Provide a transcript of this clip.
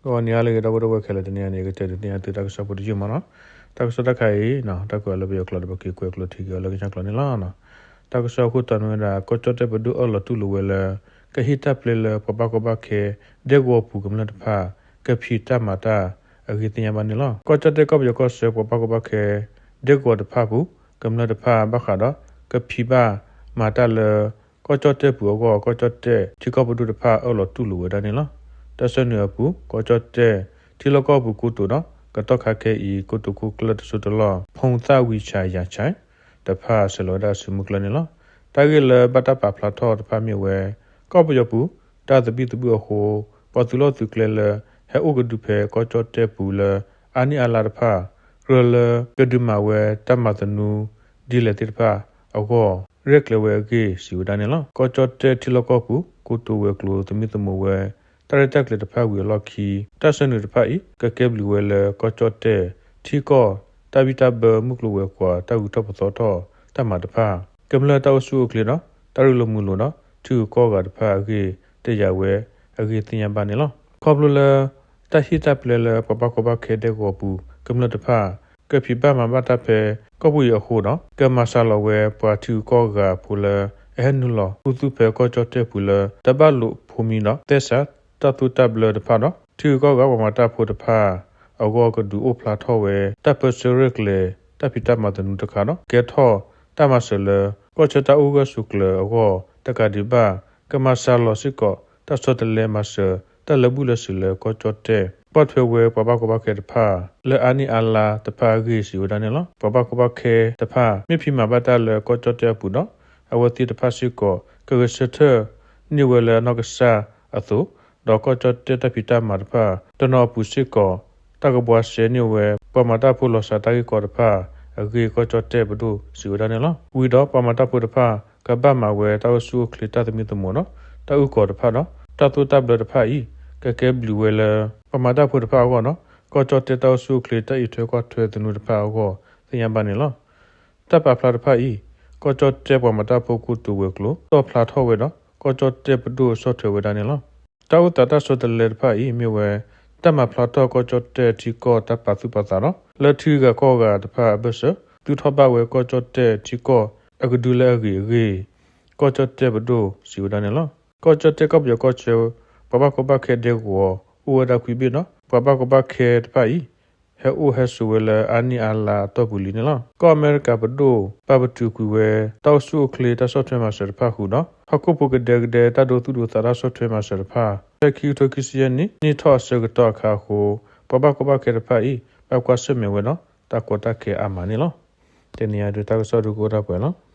ဂီၤနံၤဟါလၢအဂ့ၤ ဒီပုၢ်ဝဲၢ်ခဲလၢာ်, တနံၤအံၤန့ၣ် ကတဲဒုးသ့ၣ်ညါသုတၢ်ကစီၣ်ဖိတယုၢ်မးနီၤ. တၢ်ကစီၣ်တခါအံၤ တၢ်ကွဲးအီၤလၢပယီၤကျိာ်ဒီး ပက့ၤကွဲးကျိာ်ထံက့ၤအီၤလၢကညီကျိာ်န့ၣ်လီၤ. တၢ်ကစီၣ်အခိၣ်တီန့ၣ်ဝဲဒၣ် ကီၢ်ကၠီၣ်တဲၣ်ပဒိၣ်အၢၣ်လီၤတူၢ်လိာ်ဝဲလၢ ကဟ့ၣ်တၢ်ပျဲလၢပှၤဘၣ်ကီဘၣ်ခဲ ဒဲကဝီၤပူၤကမျၢၢ်တဖၣ် ကဖံးတၢ်မၤတၢ်အဂ့ၢ်သ့ၣ်ညါဘၣ်န့ၣ်လီၤ. ကီၢ်ကၠီၣ်တဲၣ်ကီၢ်ပယီၤကီၢ်ဆၢ ပှၤဘၣ်ကီဘၣ်ခဲ ဒဲကဝီၤတဖၣ်ပူၤ ကမျၢၢ်တဖၣ်ဘၣ်ဃးဒီး ကဖံးဘၣ်မၤတၢ်လၢ ကီၢ်ကၠီၣ်တဲၣ်ပူၤအဂီၢ် ကီၢ်ကၠီၣ်တဲၣ်ထံကီၢ်ပဒိၣ်တဖၣ်အၢၣ်လီၤတူၢ်လိာ်ဝဲဒၣ်န့ၣ်လီၤ. တၢ်ဆၢနုာ်အပူၤ ကီၢ်ကၠီၣ်တဲၣ်ထံလီၢ်ကီၢ်ပူၤကိတိာ်ဒီး ကတီၢ်ခါခဲအံၤ ကိတိာ်ခိၣ်ကျၢၢ်တစိၢ်တလီၢ် ဖူသၣ်ဝံၤဆးယၤဆဲး တဖၣ်ဆဲးလီၤဝဲဒၣ်စုမုၢ်ကျၢၢ်န့ၣ်လီၤ. တၢ်ဂ့ၢ်လၢဘၣ်တၢ်ပာ်ဖျါထီၣ်တဖၣ်မ့ၢ်ဝဲ ကီၢ်ပယီၤပူၤ တၢ်သဘံၣ်သဘုၣ်အဃိ ပှၤသုးလီၢ်သုးကျဲလၢ ဟဲအိၣ်ကဒုဖဲကီၢ်ကၠီၣ်တဲၣ်ပူၤလၢ အါနံၣ်အါလါတဖၣ် ကြၢးလၢကဒုးမၤဝဲတၢ်မၤသနူ ဒ်လဲၣ်သ့ၣ်တဖၣ်အဂီၢ် ရဲၣ်ကျဲၤဝဲအဂ့ၢ်စံးဝဲဒၣ်န့ၣ်လီၤ. ကီၢ်ကၠီၣ်တဲၣ်ထံလီၢ်ကီၢ်ပူၤ ကိတိာ်ဝဲၤကျိၤသမံသမိးဝဲ တၢ်ရဲၣ်တၢ်ကျဲၤတဖၣ်ဝံၤအလီၢ်ခံ တၢ်ဆၢနုာ်တဖၣ်အံၤ ကကဲဘျုးဝဲလၢကီၢ်ကၠီၣ်တဲၣ်ထံကီၢ် တၢ်ဘံၣ်တၢ်ဘၢမုၢ်ကျိၤဝဲၤကွာ် တၢ်ဂုၤထီၣ်ပသီထီၣ်တၢ်မၤတဖၣ် ကမျၢၢ်တၢ်အိၣ်ဆူၣ်အိၣ်ချ့ဒီး တၢ်ရ့လိာ်မုာ်လိာ်ဒီး ထံဂုၤကီၢ်ဂၤတဖၣ်အဂ့ၢ် တယာ်ဝဲအဂ့ၢ်သ့ၣ်ညါဘၣ်န့ၣ်လီၤ. ခီဖျိလၢ တၢ်ဟ့ၣ်တၢ်ပျဲလၢပှၤဘၣ်ကီဘၣ်ခဲဒဲကဝီၤပူၤ ကမျၢၢ်တဖၣ် ကဖံးဘၣ်မၤဘၣ်တၢ်ဖဲ ကီၢ်ပူၤအံၤအဃိဒီး ကမၤစှၤလီၤဝဲပှၤထံဂုၤကီၢ်ဂၤဖိလၢ အဟဲနုာ်လီၤခူသူၣ်ဖဲကီၢ်ကၠီၣ်တဲၣ်ပူၤလၢ တဘၣ်လိာ်ဖိမံၤဒီး သဲစးတၢ်သိၣ်တၢ်ဘျၢတဖၣ်ဒီး ထံဂုၤကီၢ်ဂၤပှၤမၤတၢ်ဖိတဖၣ်အဂီၢ် ကဒုးအိၣ်ဖျါထီၣ်ဝဲ တၢ်ပၢဆှၢရဲၣ်ကျဲၤ တၢ်ဖံးတၢ်မၤသနူတခါဒီး ကဲထီၣ်တၢ်မၤစၢၤလၢ ကီၢ်ဆၢတၢ်အိၣ်ဂၢၢ်ဆိးကျၢၤအဂီၢ် တကးဒံးဘၣ် ကမၤစှၤလီၤစ့ၢ်ကီး တၢ်ဆီတလဲမၤစၢၤ တၢ်လၢာ်ဘူၣ်လၢာ်စၢၤလၢကီၢ်ကၠီၣ်တဲၣ် ဘၣ်ထွဲဝဲပှၤဘၣ်ကီဘၣ်ခဲတဖၣ် လၢအါနံၣ်အါလါတဖၣ်အဂ့ၢ်စံးဝဲဒၣ်န့ၣ်လီၤ. ပှၤဘၣ်ကီဘၣ်ခဲတဖၣ် မ့ၢ်ဖံးမၤဘၣ်တၢ်လၢကီၢ်ကၠီၣ်တဲၣ်အပူၤဒီး အဝဲသ့ၣ်တဖၣ်စ့ၢ်ကီး ကဂဲၤဆၢထၢၣ်န့ၢ်ဝဲလၢအနီၢ်ကစၢ်အသိး ဒီးကီၢ်ကၠီၣ်တဲၣ်တၢ်ဖံးတၢ်မၤတဖၣ် တနီၤအပူၤစ့ၢ်ကီး တၢ်ကဘှါရှဲန့ၢ်ဝဲ ပှၤမၤတၢ်ဖိလီၤစှၤတၢ်ဂ့ၢ်ကီတဖၣ်အဂ့ၢ် ကီၢ်ကၠီၣ်တဲၣ်ပဒိၣ်စံးဝဲဒၣ်န့ၣ်လီၤ. ဝံၤဒီးပှၤမၤတၢ်ဖိတဖၣ် ကဘၣ်မၤဝဲတၢ်အိၣ်ဆူၣ်အိၣ်ချ့တၢ်သမံသမိးဒီး တၢ်အုၣ်ကီၤတဖၣ်ဒီး တၢ်သိၣ်တၢ်ဘျၢတဖၣ်အံၤ ကကဲဘျုးဝဲလၢ ပှၤမၤတၢ်ဖိတဖၣ်အဂီၢ်ဒီး ကီၢ်ကၠီၣ်တဲၣ်တၢ်အိၣ်ဆူၣ်အိၣ်ချ့ တၢ်အံးထွဲကွၢ်ထွဲသနူတဖၣ်အဂီၢ် သ့ၣ်ညါဘၣ်န့ၣ်လီၤ. တၢ်ပာ်ဖျါတဖၣ်အံၤ ကီၢ်ကၠီၣ်တဲၣ်ပှၤမၤတၢ်ဖိကိတိာ်ဝဲၤကျိၤ တီၣ်ဖျါထီၣ်ဝဲဒီး ကီၢ်ကၠီၣ်တဲၣ်ပဒိၣ်ဆီၣ်ထွဲဝဲဒၣ်န့ၣ်လီၤ. တၢ်အိၣ်သးတၢ်ဆီတလဲတဖၣ်အံၤမ့ၢ်ဝဲ တၢ်မၤဖျါထီၣ်ကီၢ်ကၠီၣ်တဲၣ်ထံကီၢ်တၢ်ပာ်သူၣ်ပာ်သးဒီး လၢထံဂုၤကီၢ်ဂၤတဖၣ်အဘၢၣ်စၢၤ သုးထီၣ်ဘၣ်ဝဲကီၢ်ကၠီၣ်တဲၣ်ထံကီၢ်အကဒုလၢအဂ့ၤအဂ့ၢ် ကီၢ်ကၠီၣ်တဲၣ်ပဒိၣ်စံးဝဲဒၣ်န့ၣ်လီၤ. ကီၢ်ကၠီၣ်တဲၣ်ကီၢ်ပယီၤကီၢ်ဆၢ ပှၤဘၣ်ကီဘၣ်ခဲဒဲကဝီၤ အိၣ်ဝဲဒၣ်ခွံဘ့ၣ်ဒီး ပှၤဘၣ်ကီဘၣ်ခဲတဖၣ်အံၤ ဟဲအိၣ်ဟဲဆိးဝဲလၢအါနံၣ်အါလါအတီၢ်ပူၤလံန့ၣ်လီၤ. ကီၢ်အမဲရကၤပဒိၣ် ပာ်ပတုာ်ကွံာ်ဝဲ တၢ်အိၣ်ဆူၣ်အိၣ်ချ့တၢ်ဆီၣ်ထွဲမၤစၢၤတဖၣ်ဃုာ်ဒီး ဟီၣ်ခိၣ်ဖိကဒဲကဒဲတၢ်ဒိသူၣ်ဒိသးတၢ်ဆီၣ်ထွဲမၤစၢၤတဖၣ် ဖဲခံကထိခံဆံယဲၢ်နံၣ် နံၣ်ထီၣ်အဆၢကတီၢ်အခါအဃိ ပှၤဘၣ်ကီဘၣ်ခဲတဖၣ်အံၤ ဘၣ်ကွၢ်ဆၢၣ်မဲာ်ဝဲဒီး တၢ်ကီတၢ်ခဲအါမးန့ၣ်လီၤ. တနံၤအံၤဒုးတၢ်ကစီၣ်ဒုးကအိၣ်ဒၣ်ပှဲၤလီၤ.